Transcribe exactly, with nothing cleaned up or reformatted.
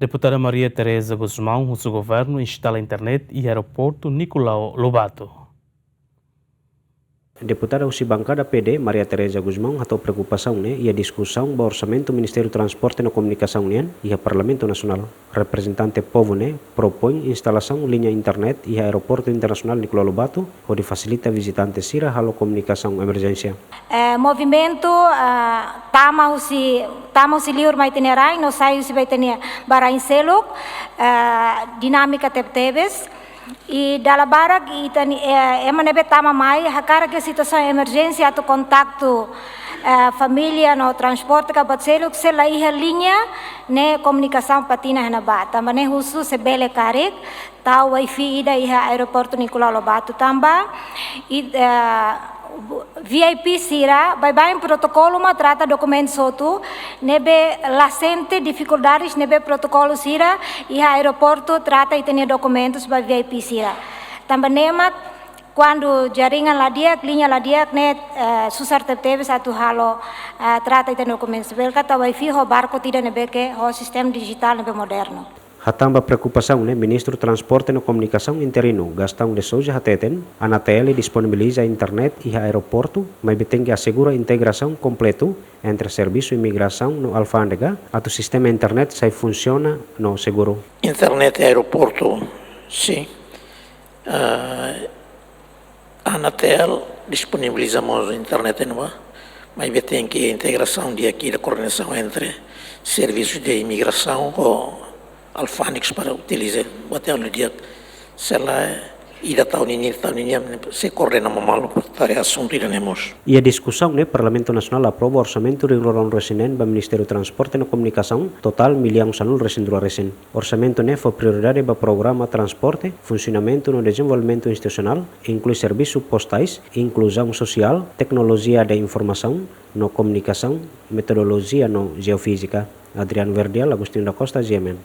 Deputada Maria Teresa Gusmão husu governu instala internet iha aeroportu Nicolau Lobato. Deputada husi bankada P D, Maria Teresa Gusmão, hato'o preokupasaun ne'e iha diskusaun ba orsamentu Ministériu Transporte no Komunikasaun nian iha Parlamentu Nasionál. Reprezentante povu ne'e propoin instalasaun liña internet iha Aeroportu Internasionál Nicolau Lobato, hodi fasilita vizitante sira halo komunikasaun emerjénsia. Eh, movimentu, ah, tama husi, tama husi liur mai ita-nia rain, no sai husi ba ita-nia ba rain seluk, eh, dinámika tebetebes. I dala barak ita-nia, eh, ema ne'ebé tama mai, hakarak iha situasaun emerjénsia atu kontaktu, eh, família no transporte ka buat seluk, se la iha liña ne'e komunikasaun pati iha ne'ebá. Tanba ne'e husu se bele karik tau wifi ida iha Aeroportu Nicolau Lobato tanba, i, eh, V I P sira, baibain protokolu mak trata dokumentus hotu, ne'ebé la sente difikuldades ne'ebé protokolu sira iha aeroportu trata ita-nia dokumentus ba V I P sira. Tanba ne'e mak kuandu jaringan la di'ak, liña la di'ak ne'e, eh, susar tebetebes atu halo, eh, trata ita-nia dokumentus. Bele karik tau wifi ho barcode ida ne'ebé ke ho sistema dijitál ne'ebé modernu. Hatán ba preokupasaun ne'e, Ministru Transporte no Komunikasaun interinu, Gastão de Sousa hateten, ANATL disponibiliza internet iha aeroportu, maibé tenke asegura integrasaun kompletu entre servisu imigrasaun no alfándega, atu sistema internet sai funsiona no seguru. Internet aeroportu, sin. Ah, ANATL disponibiliza mós internet iha ne'ebá, maibé tenke integrasaun di'ak ida, koordenasaun entre servisu de imigrasaun ho alfándegas para utiliza, buat ne'e di'ak. Se lae, ida tau ninia, tau ninia, sei koordena malu-malu para tara asuntu ida-ne'e mós. Iha diskusaun ne'e, Parlamentu Nasionál aprova orsamentu rihun rua ruanulu-resin-neen ba Ministériu Transporte no Komunikasaun, totál millaun sanulu-resin-rua resin. Orsamentu ne'e fó prioridade ba programa transporte, funsionamentu no dezenvolvimentu institusionál, inklui servisu postais, inkluzaun sosiál, teknolojia de informasaun no komunikasaun, meteorolojia no jeofízika. Adriano Verdial, Agostinho da Costa, G M N.